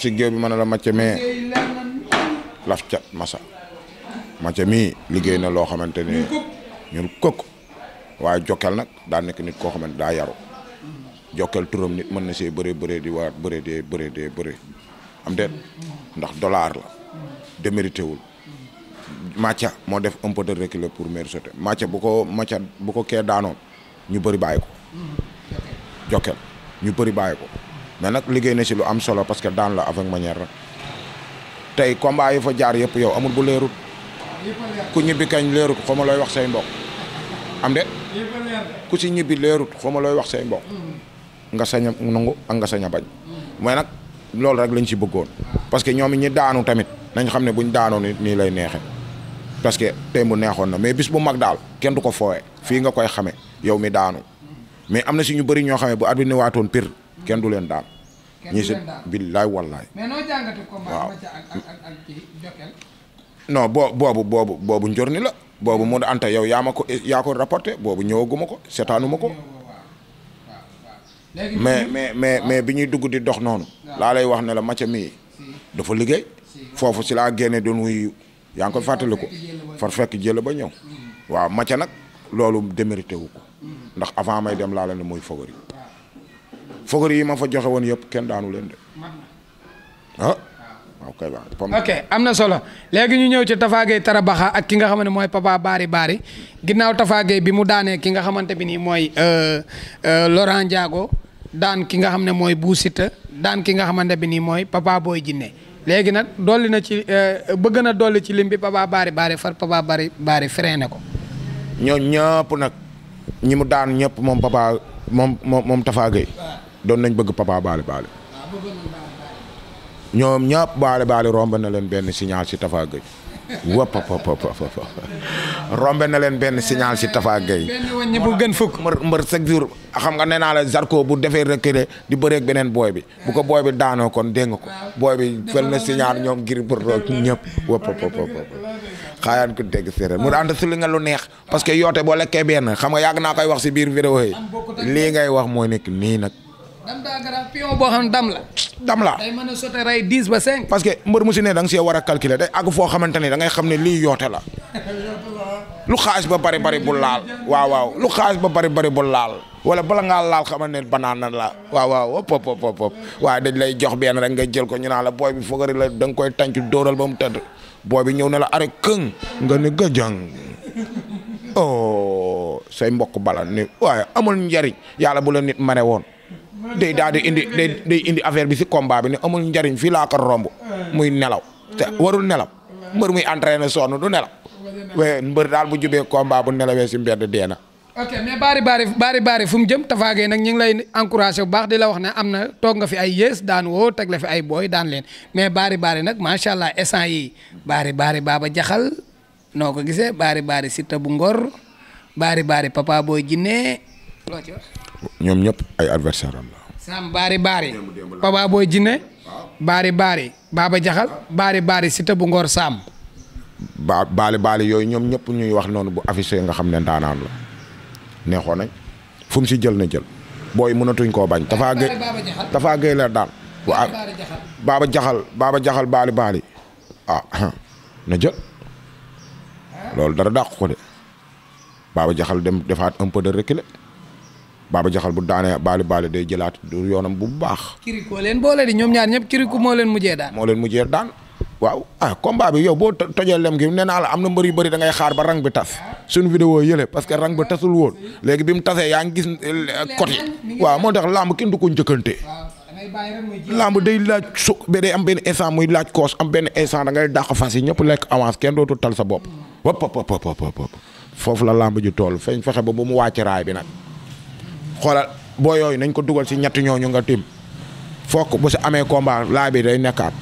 dox si géew bi mën a la Mathia mais laf cat masa Mathia mii liggéey na loo xamante ne ñun kokk waaye Jokal nag daa nekk nit koo xamante daa yaru Jokal turam nit mën na see bëree di waat bëree am déet ndax dollar la démérité wul Mathia moo def un peu de reculer pour mieux sauter Mathia bu ko kee daanoon ñu bëri bàyyi ko Jokal ñu bëri bàyyi ko mais nag liggéey na si lu am solo parce que daan la avec manière rek tey combat yi fa jaar yëpp yow amul bu leerut ku ñibbi kañ leerut xaw ma looy wax say mbokk am de ku si ñibbi leerut xaw ma looy wax say mbokk nga sañ a nangu ak nga sañ a bañ mais nag loolu rek lañ si bëggoon parce que ñoom ñi daanu tamit nañ xam ne buñ daanoo nii lay neexe parce que tey mu neexoon na mais bis bu mag daal kenn du ko foowe fii nga koy xame yow mi daanu mais am na si ñu bëri ñoo xamee bu at bi ne waatoon pire kenn du leen daan ñii si billaay wallaay mais noo jàngate combat Mathia ak Jokal non boobu njorni la boobu mu anta yow yaa ko rapporté boobu ñëwaguma ko seetaanuma ko mais bi ñuy dugg di dox noonu laa lay wax ne la Mathia mii dafa liggéey foofu si laa génne doon wuy yaa ngi koy fàttali ko far fekk jël ba ñëw waaw Mathia nag loolu démérité wu ko ndax avant may dem laa la ne mooy fogori yi ma fa joxe woon yëpp kenn daanu leen de ah waaw kay baax ok am na solo léegi ñu ñëw ci Tapha Gueye Tarabaxa ak ki nga xam ne mooy Papa Bari ginnaaw Tapha Gueye bi mu daanee ki nga xamante bi nii mooy Laurent Ndiago daan ki nga xam ne mooy Bou Siteu daan ki nga xamante bi nii mooy Papa Boy Djiné léegi nag dolli na ci bëgg na dolli ci lim bi Papa Bari far Papa Bari freiné ko. ñoo ñëpp nag ñi mu daan ñëpp moom Tapha Gueye doon nañ bëgg Papa Bari ñoom ñëpp Bari romb na leen benn signal si Tapha Gueye wëpp romb na leen benn signal si Tapha Gueye. benn wàññi bu gën fukk. mbër chaque jour xam nga nee naa la Zarko bu defee reculer di bëreeg beneen booy bi bu ko booy bi daanoo kon dégg nga ko booy bi fel na signal ñoom ngir pour ñëpp wëpp xaayaan ko dégg séeréer mu ànd si li nga lu neex parce que yoote boo lekkee benn xam nga yàgg naa koy wax si biir vidéo yi lii ngay wax mooy nekk nii nag. dam daa garab pion boo xam ne dam la. day mën a sote rey 10 ba 5. parce que mbër mu si ne da nga see war a calculer day àgg foo xamante ni da ngay xam ne lii yoote la. lu xaaj ba bari bu laal. waaw lu xaaj ba bari bu laal. wala bala ngaa laal xamal ne banaan la waaw hop waaye dañ lay jox benn rek nga jël ko ñu naan la booy bi foogari la da nga koy tànc dóoral ba mu tëdd. booy bi ñëw na la are këng nga ne gëjang oh say mbokk bala ni waaye amul njariñ yàlla bu la nit mane woon. day daal di indi affaire bi si combat bi ne amul njariñ fii laa ko romb muy nelaw te warul nelaw mbër muy entraîné sonn du nelaw waaye mbër daal bu jubee combat bu nelawee si mbedd dee na. ok mais Bari fu mu jëm Tapha Gueye nag ñu ngi lay encouragé bu baax di la wax ne am na toog nga fi ay yées daan woo teg la fi ay booy daan leen mais Bari nag macha allah instant yi Bari Baba Jaxal noo ko gisee Bari Siteu bu Ngor Bari Papa Boy Djiné loo ci wax. ñoom ñëpp ay adversaire am la. Sam Bari Papa Boy Djiné Bari Baba Jaxal Bari Siteu bu Ngor Sam. baali yooyu ñoom ñëpp ñuy wax noonu bu affiché nga xam ne ndaanaan la neexoon nañ fu mu si jël na jël booy mënatuñ koo bañ. Tapha Gueye la daan. waaw Baba Jaxal Bali na jël loolu dara dàq ko de Baba Jaxal dem defaat un peu de reculer. Baba Jaxal bu daanee Bali day jëlaat du yoonam bu baax. kiriku leen boole di ñoom ñaar ñëpp kiriku moo leen mujjee daan. waaw combat bi yow boo tojee lem gi nee naa la am na mbër yu bëri da ngay xaar ba rang bi tas suñu vidéo yële parce que rang bi tasul woon léegi bi mu tasee yaa ngi gis côté waaw moo tax lamb kenn du ko njëkkante. lamb day laaj ba day am benn instant muy laaj koos am benn instant da ngay dàq fas yi ñëpp lekk avance kenn dootul tal sa bopp. foofu la lamb ji tool fexe ba mu wàcc raay bi nag. xoolal boo yooyu nañ ko dugal si ñetti ñooñu nga tim fokk bu si amee combat laa bi day nekkaat.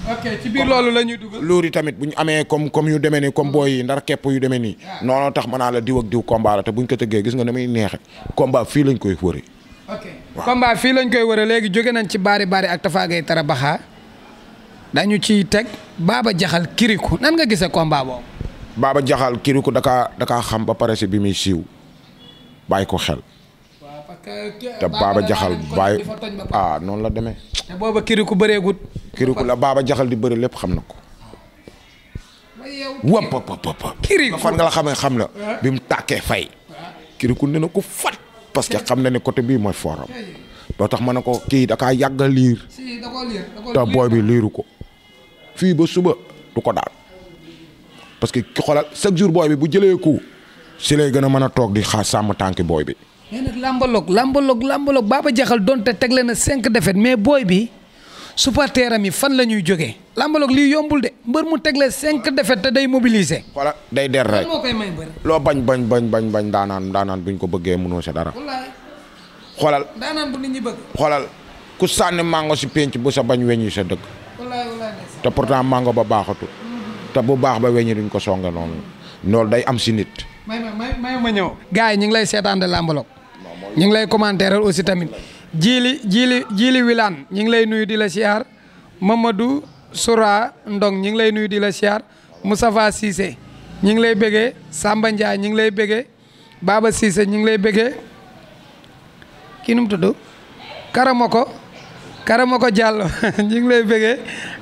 ok ci biir loolu la ñuy dugal. loolu tamit bu ñu amee comme yu demee nii comme booy yi ndar képp yu demee nii. noonu tax ma naa la diw ak diw combat la te buñ ko tëggee gis nga ne muy neexe combat fii lañ koy wëree. ok combat fii lañ koy wëree léegi jóge nañ ci Bari ak Tapha Gueye Tarabaxa dañu ciy teg Baba Jaxal Kirikou nan nga gisee combat boobu. Baba Jaxal Kirikou da kaa xam ba pare si bi muy siiw bàyyi ko xel. te Baba Jaxal bàyyi noonu la demee. te booba kiriku bëreegut. kiriku la Baba Jaxal di bëri lépp xam na ko. wap kiriku fan nga la xamee xam na bi mu tàkkee fay. kiriku ne na ko fat parce que xam na ne côté bii mooy forum. doo tax ma ne ko kii da kaa yàgg a liir. te booy bi liiru ko. fii ba suba du ko daal. parce que ki xoolal chaque jour booy bi bu jëlee ko si lay gën a mën a toog di xaar sàmm tànki booy bi. mais nag lambaloog Baba Jaxal donte tegle na 5 défaites mais booy bi supporteram yi fan la ñuy jógee. lambaloog lii yombul de mbër mu tegle 5 défaites te day mobiliser. xoolal day der rek moo koy may mbër. loo bañ daanaan buñ ko bëggee mënoo sa dara. xoolal daanaan bu nit ñi bëgg. xoolal ku sànni mango si penc bu sa bañ weñ yi sa dëkk. te pourtant mango ba baaxatul. te bu baax ba weñi duñ ko songe noonu. loolu day am si nit. may ma ñëw. gars yi ñu ngi lay seetaan de lambaloog. ñu ngi lay commenter aussi tamit. Jili Wilane ñu ngi lay nuyu di la siyaar. Mamadou Soura Ndong ñu ngi lay nuyu di la siyaar. Moustapha Cissé ñu ngi lay bëggee. Samba Ndiaye ñu ngi lay bëggee. Baba Cissé ñu ngi lay bëggee. kii nu mu tudd. Karamoko Diallo ñu ngi lay bëggee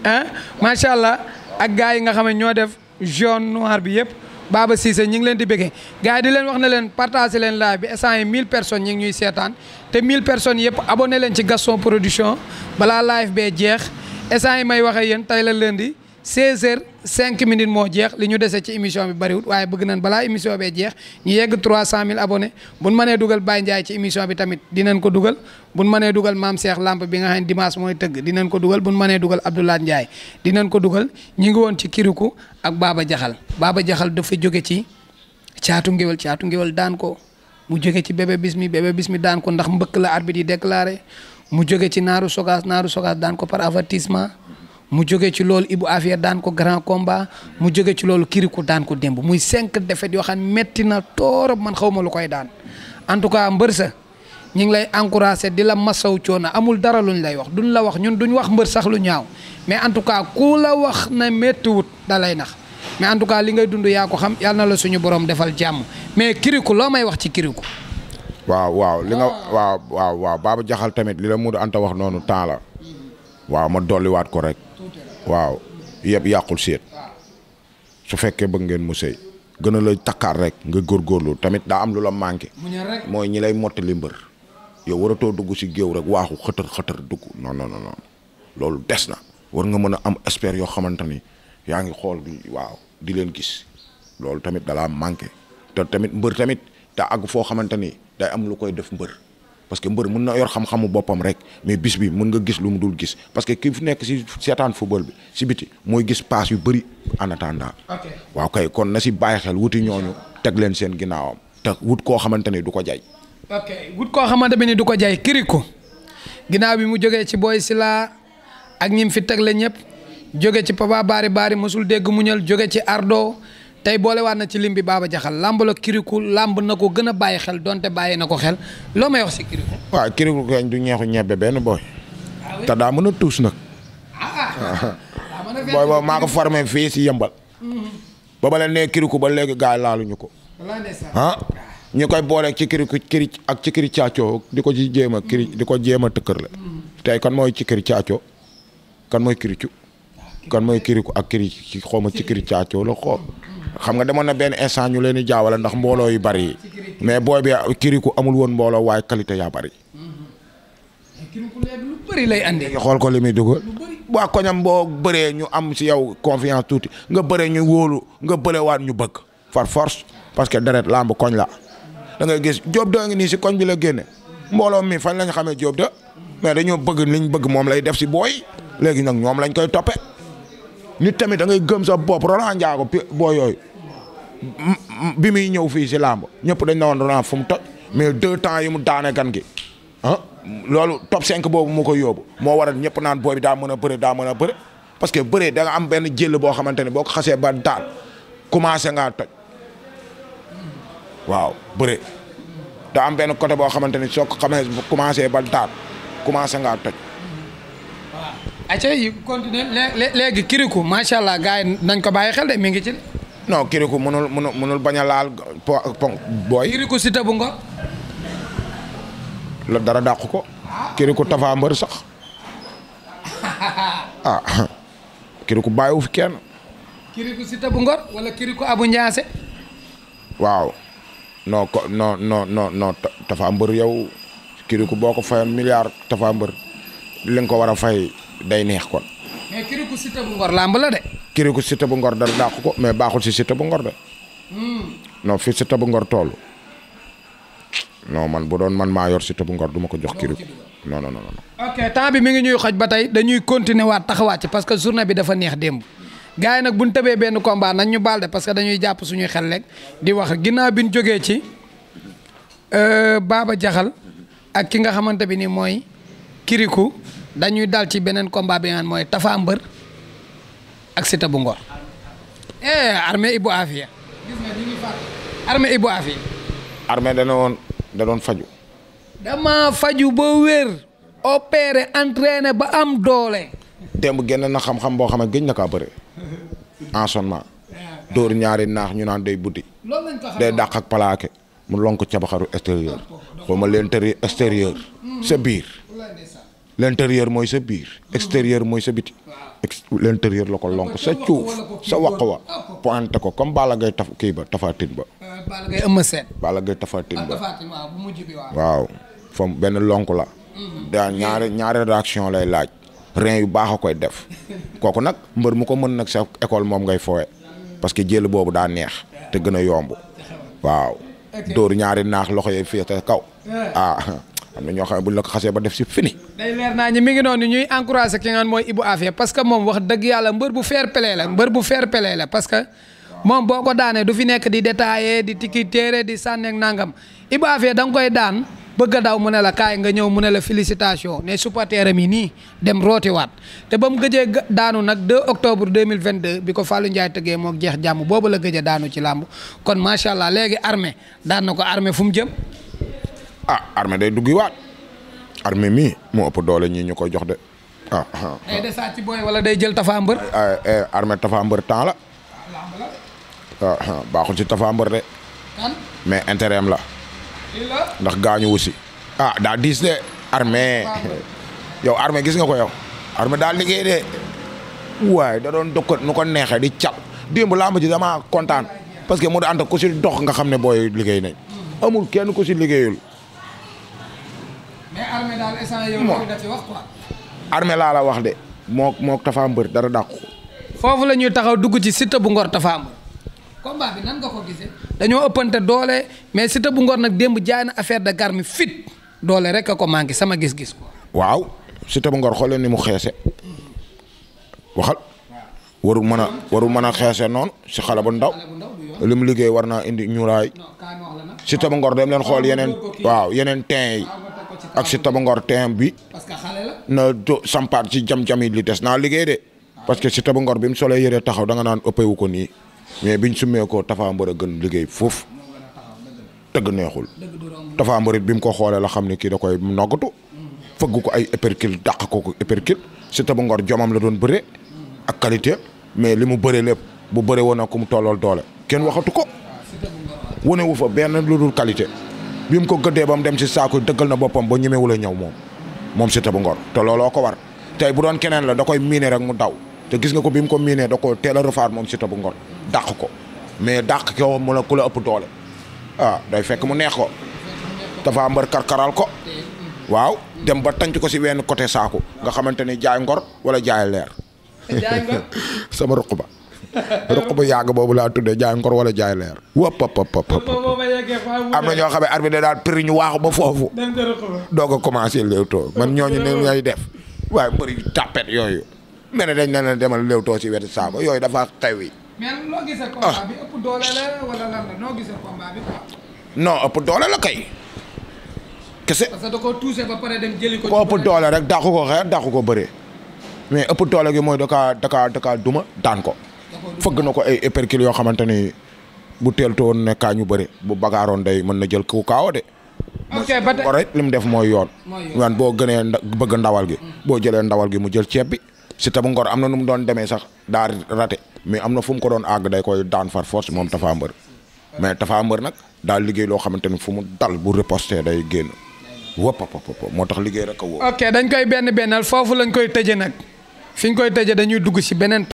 ah macha allah ak gars yi nga xam ne ñoo def jaune noir bi yëpp Baba Cissé ñu ngi leen di bëggee gars yi di leen wax ne leen partagé leen live bi instant yi 1000 personnes ñu ngi ñuy seetaan te 1000 personnes yëpp abonné leen ci Gaston Production balaa live bee jeex instant yi may waxee yéen tey la lundi 16h05 moo jeex li ñu dese ci émission bi bariwul waaye bëgg nañ balaa émission bee jeex ñu yegg 300000 abonnés buñ mënee dugal Baye Ndiaye ci émission bi tamit dinañ ko dugal buñ mënee dugal Mame Cheikh Lamp bi nga xam ne dimanche mooy tëgg dinañ ko dugal buñ mënee dugal Abdoulaye Ndiaye dinañ ko dugal ñu ngi woon ci kiriku ak Baba Jaxal Baba Jaxal dafa jóge ci caatu ngéwél daan ko mu jóge ci bébé bismi daan ko ndax mbëkk la arbitre yi déclaré mu jóge ci naaru sogaas daan ko par avertissement mu jóge ci loolu Ibou Afia daan ko grand combat mu jóge ci loolu kiriku daan ko démb muy 5 défaites yoo xam ne metti na torop man xaw ma lu koy daan en tout cas mbër sa ñu ngi lay encouragé di la masaw coono amul dara luñ lay wax duñ la wax ñun duñ wax mbër sax lu ñaaw mais en tout cas ku la wax na méttiwut da lay nax mais en tout cas li ngay dund yaa ko xam yàlla na la suñu borom defal jàmm mais kiriku loo may wax ci kiriku. waaw li nga waaw Baba Jaxal tamit li la Modou Anta wax noonu temps la waaw ma dolliwaat ko rek. waaw yëpp yàqul seet su fekkee bëgg ngeen mu sëy gën a lay takkaar rek nga góorgóorlu tamit daa am lu la manqué mooy ñi lay mottali mbër yow waratoo dugg si géew rek waaxu xëtër dugg non loolu des na war nga mën a am expert yoo xamante ni yaa ngi xool waaw di leen gis loolu tamit dalaa manqué te tamit mbër tamit daa àgg foo xamante ni day am lu koy def mbër parce que mbër mën na yor xam-xamu boppam rek mais bis bi mën nga gis lu mu dul gis parce que ki fi nekk si seetaan football bi si biti mooy gis paas yu bëri en attendant. waaw kay kon na si bàyyi xel wuti ñooñu teg leen seen ginnaawam te wut koo xamante ni du ko jay. wut koo xamante ni du ko jay kiriku ginnaaw bi mu jógee ci Boy Sila ak ñim fi tegle ñëpp jóge ci Papa Bari mosul dégg muñal jóge ci Ardo tey boolewaat na ci lim bi Baba Jaxal lamb la kiriku lamb na ko gën a bàyyi xel donte bàyyi na ko xel loo may wax si kiriku. waaw kiriku kañ du ñeexu ñebbe benn booy. te daa mën a tuus nag. booy boobu maa ko formé fii si yëmbal. ba ba leen nee kiriku ba léegi gars yi laaluñu ko. ñu koy boole ci kiri ak ci kiri caacoo di ko ci jéem a di ko jéem a tëkkër la. tey kan mooy ci kiri caacoo kan mooy kiricu kan mooy kiriku ak kiri ci xaw ma ci kiri caacoo la xool. xam nga demoon na benn instant ñu leen di jaawale ndax mbooloo yu bari yi mais booy bi kiriku amul woon mbooloo waaye qualité yaa bari. kiriku léegi lu bëri lay andi. xool ko li muy dugal. waa koñam boo bëree ñu am si yow confiance tuuti nga bëree ñu wóolu nga bëree waat ñu bëgg par force parce que deret lamb koñ la da ngay gis Diop da ngi nii si koñ bi la génne mbooloo mi fan lañ xamee Diop da mais dañoo bëgg liñ bëgg moom lay def si booy léegi nag ñoom lañ koy toppe nit tamit da ngay gëm sa bopp Roland Ndiago boo yooyu bi muy ñëw fii si làmb ñëpp dañ na woon Roland fu mu toj mais 2 temps yi mu daane gan gi loolu top 5 boobu mu ko yóbbu moo waral ñëpp naan booy bi daa mën a bëre parce que bëre da nga am benn jël boo xamante ne boo ko xasee ba daal commencé ngaa toj waaw bëre da am benn côté boo xamante ne soo ko xamee commencé ba daal commencé ngaa toj. acca yi continuer léegi kiriku macha allah gars yi nañ ko bàyyi xel de mi ngi ci. non kiriku mënul bañ a laal booy. kiriku Siteu bu Ngor. la dara dàq ko kiriku Tapha Mbeur sax kiriku bàyyiwu fi kenn. kiriku Siteu bu Ngor wala kiriku Abou Ndiassé. waaw non Tapha Mbeur yow kiriku boo ko fayoon milliard Tapha Mbeur li nga ko war a fay day neex kon. mais kiriku Siteu bu Ngor làmb la de. kiriku Siteu bu Ngor dara dàq ko mais baaxul si Siteu bu Ngor de. non fi Siteu bu Ngor toll. non man bu doon man maa yor Siteu bu Ngor du ma ko jox kiriku non. ok temps bi mi ngi ñuy xoj ba tey dañuy continuer waat taxawaat ci parce que journée bi dafa neex démb. gars yi nag bu ñu tëbee benn combat nañ ñu baal de parce que dañuy jàpp suñuy xel rek di wax ginnaaw bi ñu jógee ci Baba Jaxal ak ki nga xamante bi ni mooy kiriku dañuy dal ci beneen combat bi nga mooy Tapha Mbeur ak Siteu bu Ngor. armée Ibou Afia. gis nga ñu ngi fàtte armée Ibou Afia. armée da doon faju. dama faju ba wér. opéré entraîné ba am doole. démb génn na xam-xam boo xam ne gëj na kaa bëre. enchaînement. dóor ñaari naax ñu naan day buddi. day dàq ak plaqué. mu lonk cabaxaru extérieur. xaw ma l'intérieur extérieur. sa biir. l'intérieur mooy sa biir. extérieur mooy sa biti. l'intérieur la ko lonk sa cuuf sa waq wa pointé ko comme Balla Gaye kii ba Tapha Tine ba. Balla Gaye Eumeu Sène. Balla Gaye Tapha Tine ba bu mujj bi waaw fam benn lonk la. daa ñaari réaction lay laaj. rein yu baax a koy def. kooku nag mbër mu ko mën nag sa école moom ngay fooye parce que jël boobu daa neex te gën a yomb. waaw dóor ñaari naax loxo yi fii te kaw. am na ñoo xam ne buñ la ko xasee ba def si fini. day leer naa ñi mi ngi noonu ñuy encouragé ki nga mooy Ibou Afia parce que moom wax dëgg yàlla mbër bu fair play la parce que moom boo ko daanee du fi nekk di détaillé di tikki téere di sànneeg nangam Ibou Afia da nga koy daan bëgg a daw mu ne la kaay nga ñëw mu ne la félicitation ne supporteram yi nii dem rootiwaat te ba mu gëjee daanu nag 2 octobre 2022 bi ko Fallou Ndiaye tëggee moo jeex jàmm boobu la gëj a daanu ci làmb kon macha allah léegi armée daan na ko armée fu mu jëm. armée day duggi waat armée mii moo ëpp doole ñii ñu koy jox de day desaat ci booy wala day jël Tapha Mbeur. armée Tapha Mbeur temps la. baaxul ci Tapha Mbeur de. mais intérêt am la. ndax gaañu wusi daa diis de armée yow armée gis nga ko yow armée daal liggéey de waaye da doon dokk nu ko neexee di cal démb làmb ji dama kontaan parce que mu da ànd ku si dox nga xam ne booy liggéey nañ amul kenn ku si liggéeyul. mais armée daal instant yow nga ci wax quoi. armée laa la wax de moo Tapha Mbeur dara dàqu. foofu la ñuy taxaw dugg ci Siteu bu Ngor Tapha Mbeur. combat bi nan nga ko gisee. dañoo ëppante doole mais Siteu bu Ngor nag démb jaay na affaire de garmi fit doole rek a ko manqué sama gis-gis quoi. waaw Siteu bu Ngor xoolee ni mu xeese. waxal. warul mën a xeese noonu si xale bu ndaw. li mu liggéey war naa indi ñuuraay. Siteu bu Ngor dem leen xool yeneen teen yi. ak Siteu bu Ngor teen bi. parce que xale la. na sampaat ci jam-jam yi li des naa liggéey de. parce que Siteu bu Ngor bi mu solee yëree taxaw da nga naan ëppewu ko nii. mais biñ summee ko Tapha Mbeur a gën liggéey foofu. tëgg neexul. Tapha Mbeur it bi mu ko xoolee la xam ne kii da koy noggatu. fëgg ko ay épercule dàq ko épercule. Siteu bu Ngor jomam la doon bëree. ak qualité mais li mu bëree lépp bu bëree woon na ku mu tollool doole kenn waxatu ko. wane wu fa benn lu dul qualité. bi mu ko gëddee ba mu dem si saako dëggal na boppam ba ñemewul a ñëw moom Siteu bu Ngor te looloo ko war tey bu doon keneen la da koy miine rek mu daw te gis nga ko bi mu ko miinee da ko teel a refaat moom Siteu bu Ngor dàq ko mais dàq ko mu la ku la ëpp doole day fekk mu neex ko Tapha Mbeur karkaral ko waaw dem ba tànc ko si wenn côté saako nga xamante ni jaay ngor wala jaay leer. jaay ngor sama ruq ba yàgg boobu laa tuddee jaay ngor wala jaay leer. wëpp am na ñoo xam ne arbitre daal prix ñu waaxu ba foofu. doog a commencé léewtoo man ñooñu ne ngay def waaye mbëri tàppet yooyu. mel ne dañ ne leen demal léewtoo si wetu saako yooyu dafa xew yi. mais loo gisee combat bi ëpp doole la wala lan la noo gisee combat bi quoi. non ëpp doole la kay. kese. parce que da koo touché ba pare dem jëli ko. ko ëpp doole rek dàqu ko xeex dàqu ko bëree. mais ëpp doole gi mooy da kaa duma daan ko. fëgg na ko ay épercule yoo xamante ni bu teeltu woon ne kaa ñu bëri bu bagaaroon day mën na jël ku kaawa de. ok ba tey rek li mu def mooy yoon. wan boo gënee bëgg ndawal gi. boo jëlee ndawal gi mu jël ceeb bi. Siteu bu Ngor am na nu mu doon demee sax daa raté mais am na fu mu ko doon àgg day koy daan far force moom Tapha Mbeur mais Tapha Mbeur nag daal liggéey loo xamante ni fu mu dal bu riposté day génn. moo tax liggéey rek a wóor. ok dañ koy benn bennal foofu lañ koy tëje nag fi ñu koy tëje dañuy dugg si beneen